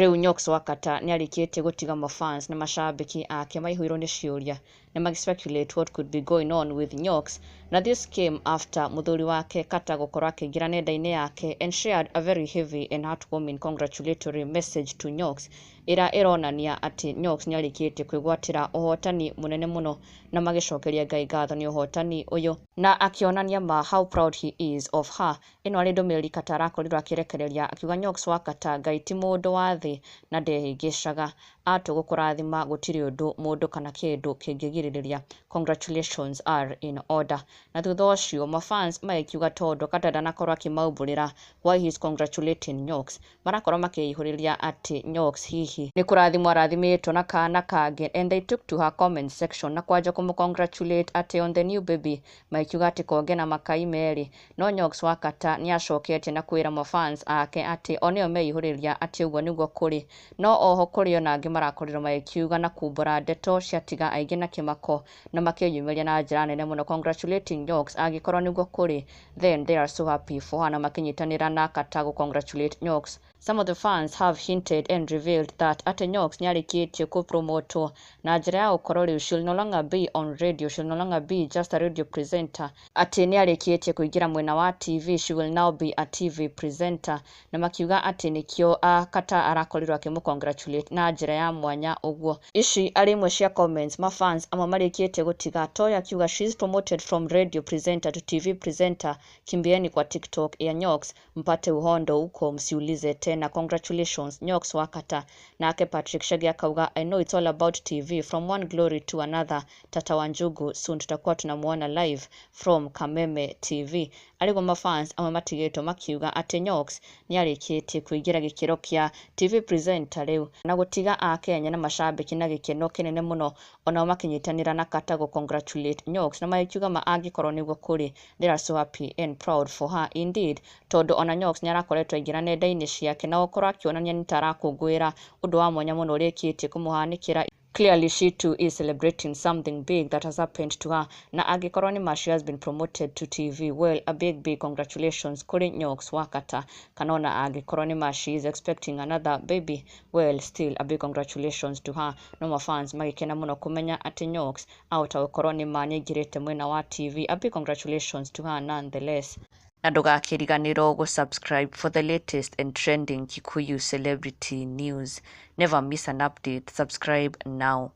Rĩu Nyox Wakata nĩarĩkĩtie gũtiga mafans na mashabiki ake maihũirwo nĩ ciũria na magĩ speculate what could be going on with Nyox. Na this came after mũthuri wake Kata gũkorwo akĩingĩra nenda-inĩ yake and shared a very heavy and heartwarming congratulatory message to Nyox, ĩrĩa ĩronania atĩ Nyox nĩarĩkĩtie kwĩgwatĩra ũhotani mũnene mũno na magĩcokeria Ngai ngatho nĩ ũhotani ũyũ, na akĩonania ma how proud he is of her. Ĩno arĩ ndũmĩrĩri Kata arakorirwo akĩrekereria akiuga, "Nyox Wakata, Ngai ti mũndũ wa thĩ na ndehĩngĩcaga. Atua gũkũrathima gũtirĩ ũndũ, mũndũ kana kĩndũ kĩngĩgirĩrĩria. Congratulations are in order." Na thutha ũcio mafans magĩkiuga tondũ Kata ndanakorwo akĩmaumbũrĩra why he is congratulating Nyox, marakorwo makĩihũrĩria atĩ Nyox hihi nĩ kũrathimwo arathimĩtwo na kana kangĩ, and they took to her comment section na kwanja kũmũ congratulate atĩ on the new baby, magĩkiuga atĩ konge na makai merĩ. No Nyox Wakata nĩ acoketie na kwĩra mafans ake atĩ o nĩo meihũrĩria atĩ ũguo nĩguo kũrĩ. No oho kũrĩ ona angĩ marakorirwo magĩkiuga na kumbũra ndeto ciatiga aingĩ na kĩmako na makĩyumĩria na njĩra nene mũno congratulating Nyox. Angĩkorwo nĩguo kũrĩ, then they are so happy for her na makĩnyitanĩra na Kata gũ congratulate Nyox. Some of the fans have hinted and revealed that atĩ Nyox nĩarĩkĩtie kũpromotwo na njĩra ya gũkorwo rĩu she'll no longer be on radio, she'll no longer be just a radio presenter, atĩ nĩarĩkĩtie kũingĩra mwena wa TV, she will now be a TV presenter, na makiuga atĩ nĩkĩo Kata arakorirwo akĩmũ congratulate na njĩra ya mwanya ũguo. Ici arĩ imwe cia comments mafans amwe marĩkĩtie gũtiga. Toyo akiuga, "She's promoted from radio presenter to TV presenter. Kimbieni kwa TikTok ya Nyox mpate uhondo huko, msiulize tena. Congratulations, Nyox Wakata." Nake Patrick Shagi akauga, "I know it's all about TV, from one glory to another. Tata wa Njugu, soon tutakuwa tunamuona live from Kameme TV." Arĩguo mafans amwe matigĩtwo makiuga atĩ Nyox nĩarĩkĩtie kũingĩra gĩkĩro kĩa TV presenter rĩu na gũtiga akenya na mashabiki na gĩkeno kĩnene mũno, onao makĩnyitanĩra na Kata gũ congratulate Nyox na magĩkiuga ma angĩkorwo nĩguo kũrĩ, they are so happy and proud for her indeed, tondũ ona Nyox nĩarakoretwo aingĩra nenda-inĩ ciake na gũkorwo akĩonania nĩ ta arakũngũĩra ũndũ wa mwanya mũno ũrĩkĩtie kũmũhanĩkĩra. Clearly she too is celebrating something big that has happened to her, na angĩkorwo nĩ ma she has been promoted to TV, well, a big, big congratulations kũrĩ Nyox Wakata. Kana ona angĩkorwo nĩ ma she is expecting another baby, well, still a big congratulations to her. No mafans magĩkena mũno kũmenya atĩ Nyox ahota gũkorwo nĩ ma nĩaingĩrĩte mwena wa TV. A big congratulations to her nonetheless, na ndũgakĩriganĩrwo gũ-subscribe for the latest and trending Kikuyu celebrity news. Never miss an update. Subscribe now.